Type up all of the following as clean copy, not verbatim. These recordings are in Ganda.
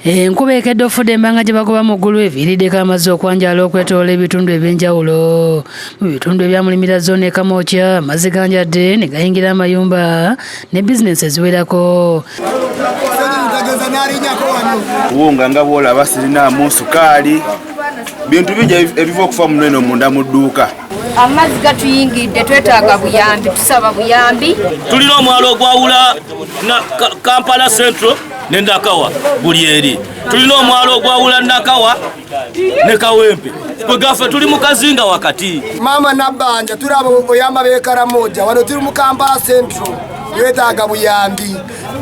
Enkuba ekedde ofudde embanga gye bagoba mu ggulu eviiriddeko amazzi okwanjaala okwetoloola ebitundu eby'enjawulo. Mu bitundu ebya Mulimira zone e Kamwokya amazzi ganjadde ne gayingira amayumba ne bizinensi eziwerako. Buwunga nga bw'olaba sirinaamu sukaali, bintu bingi ebiva okufa muno eno munda mu dduuka. Amazzi gatuyingidde, twetaaga buyambi, tusaba buyambi. Tulina omwalo ogwawula Kampala Central ne Nakawa buli eri. Tulina omwalo ogwawula Nakawa ne Kawempe. Kwegaffe tuli mu kazinga wakati. Maama Nabbanja tulaba oyamba b'e Karamoja, wano tuli mu Kampala Central, twetaaga buyambi,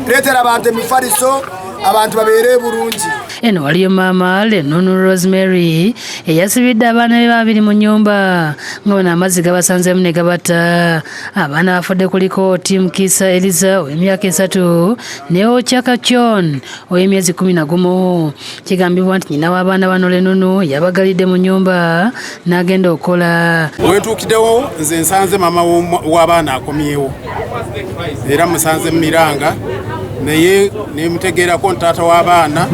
leetera abantu emifaliso, abantu babeere bulungi. Eno waliyo maama Lenunu Rosemary eyasibidde abaana be babiri mu nnyumba nga bano amazzi gabasanzeemu ne gabatta. Abaana bafudde kuliko Tim Kisa Eliza ow'emyaka 3 ne Ochaka Chon ow'emyezi 11. Kigambibwa nti nnyina w'abaana bano Lenunu yabagalidde mu nnyumba n'agenda okukola. Wentuukiddewo nze nsanze maama w'abaana akomyewo, era musanze mu miranga, naye nemutegeerako nti taata w'abaana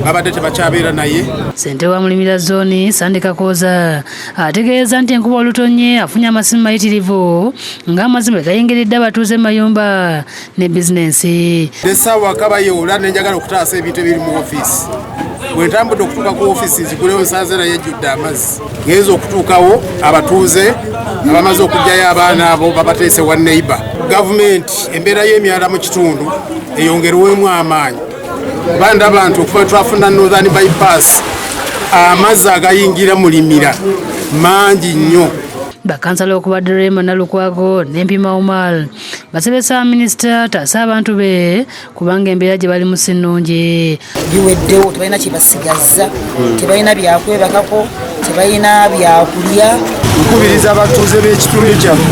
babadde tebakyabeera naye. Ssentebe wa Mulimira Zooni Sande Kakooza ategeeza nti enkuba olutonye afunye amasimu mayitirivu ng'amazzi bwe gayingiridde abatuuze mu mayumba ne bizinensi. Essaawa kabayoola ne njagala okutaasa ebintu ebiri mu ofiisi. Bwe ntambudde okutuuka ku ofiisi nzigulewo, nsanze naye ejjudde amazzi. Ngenza okutuukawo, abatuuze abamaze okuggyayo abaana abo babateese wa neighbor. Gavumenti embeera y'emyala mu kitundu eyongerwemu amaanyi, kuba ndaba nti okuva twafuna Northern Bypass, amazzi agayingira mu Limira mangi nnyo. Bakansala okubadde Rema Nalukwago n'Empima Umar basabye minisita taasa abantu be kubanga embeera gye balimu si nnungi. Biweddewo, tebalina kyebasigazza, tebalina byakwebakako, tebalina byakulya. Nkubiriza abatuuze b'ekitundu kyaffe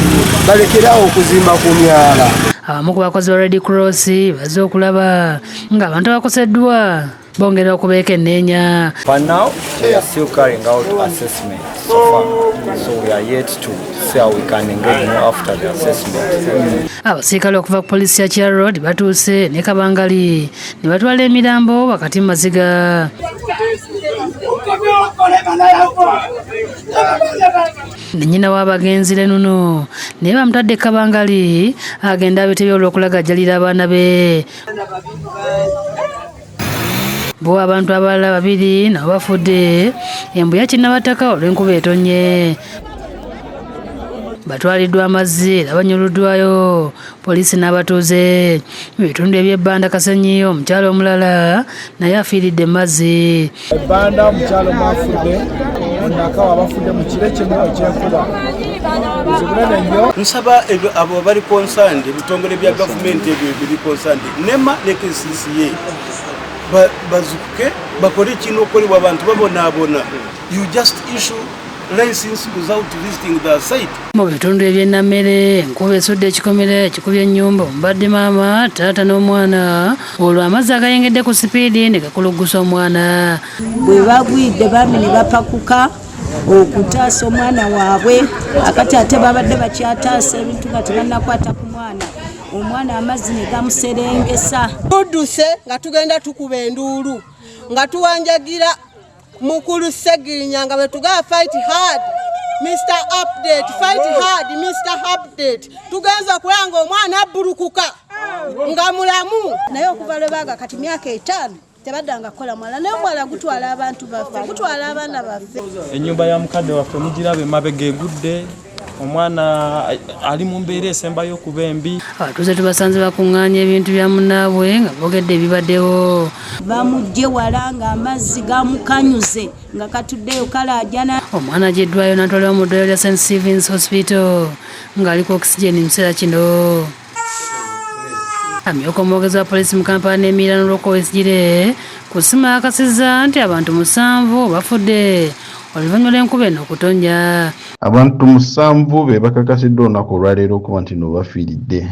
balekerawo okuzimba ku myala. Abamu ku bakozi ba Red Cross bazze okulaba ng'abantu abakoseddwa bongera okubeekenneenya. For now, we are still carrying out assessment so far. So we are yet to see how we can engage more after the assessment. Abasirikale okuva ku poliisi ya Kira Road batuuse ne kabangali ne batwala emirambo wakati mu maziga. Ne nnyina w'abagenzi Lenuno naye bamutadde kabangali agenda abitebye olw'okulagajjalira abaana be. Bo abantu abalala babiri nabo bafudde embuya kinnabataka olw'enkuba etonnye. Batwaliddwa amazzi era banyuluddwayo poliisi n'abatuuze. Mu bitundu eby'ebbanda Kasenyi, omukyala omulala naye afiiridde mu mazzi. Ebbanda omukyalo mwafudde, Nakawa bafudde mu kiro kimu ekyenkuba, buzibu bunene nnyo. Nsaba abo bali concerned, ebitongole bya gavumenti ebyo ebiri concerned, NEMA ne KCCA, bazukuke bakole ekirina okukolebwa. Abantu babonaabona. You just issue license without visiting the site. Mu bitundu eby'enammere, enkuba esudde ekikomera ekikubye ennyumba omubadde maama, taata n'omwana, olwo amazzi agayengedde ku sipiidi ne gakuluggusa omwana. Bwe bagwidde bambi ne bapakuka okutaasa omwana waabwe, akati ate babadde bakyataasa ebintu nga tebannakwata ku mwana, omwana amazzi ne gamuserengesa. Tudduse nga tugenda tukuba enduulu nga tuwanjagira mukulu Segirinya nga bwe tugamba, "Fight hard, Mr Update, fight hard, Mr Update." Tugenza okulaba nga omwana abbulukuka nga mulamu. Naye okuva lwe baaga kati myaka 5 tebaddanga kukola mwala, naye omwala gutwala abantu baffe, gutwala abaana baffe. Ennyumba ya mukadde waffe mugiraba emabega egudde, omwana ali mu mbeera esembayo okuba embi. Abatuuze tubasanze bakuŋŋaanya ebintu bya munnaabwe nga boogedde ebibaddewo. Bamugje wala ng'amazzi gamukanyuze nga katuddeyo kalaajana. Omwana agiddwayo n'atwalibwa mu ddwaliro lya St Stevens Hospital ng'ali ku oxygen mu kiseera kino. Amyuka omwogezi wa poliisi mu Kampala n'emiriraano Lwokko Owoyesigyire ku ssimu akakasizza nti abantu musanvu bafudde oluvannyuma lw'enkuba eno okutonnya. Abantu 7 be bakakasiddwa olunaku olwaleero okuba nti no bafiiridde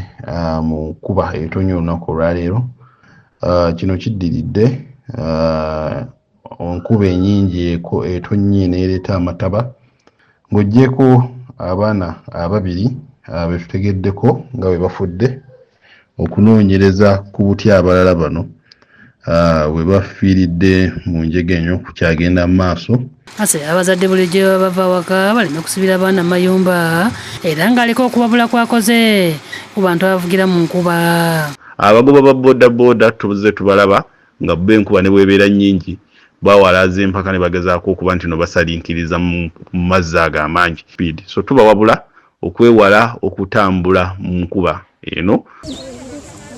mu nkuba etonnya olunaku olwaleero. Kino kiddiridde enkuba ennyingi etonnye n'ereeta amataba. Ng'oggyeeko abaana ababiri be tutegeddeko nga bwe bafudde, okunoonyereza ku butya abalala bano we bafiiridde mu njega eno kukyagenda mu maaso. Asabye abazadde bulijjo bava awaka baleme kusibira abaana mu mayumba era ng'aliko okuwabula kw'akoze ku bantu abavugira mu nkuba. Abagoba ba bodaboda tuzze tubalaba nga bo enkuba ne bw'ebeera nnyingi bawalaaza empaka ne bagezaako okuba nti no basalinkiriza mu mazzi ago amangi speed so tubawabula okwewala okutambula mu nkuba eno.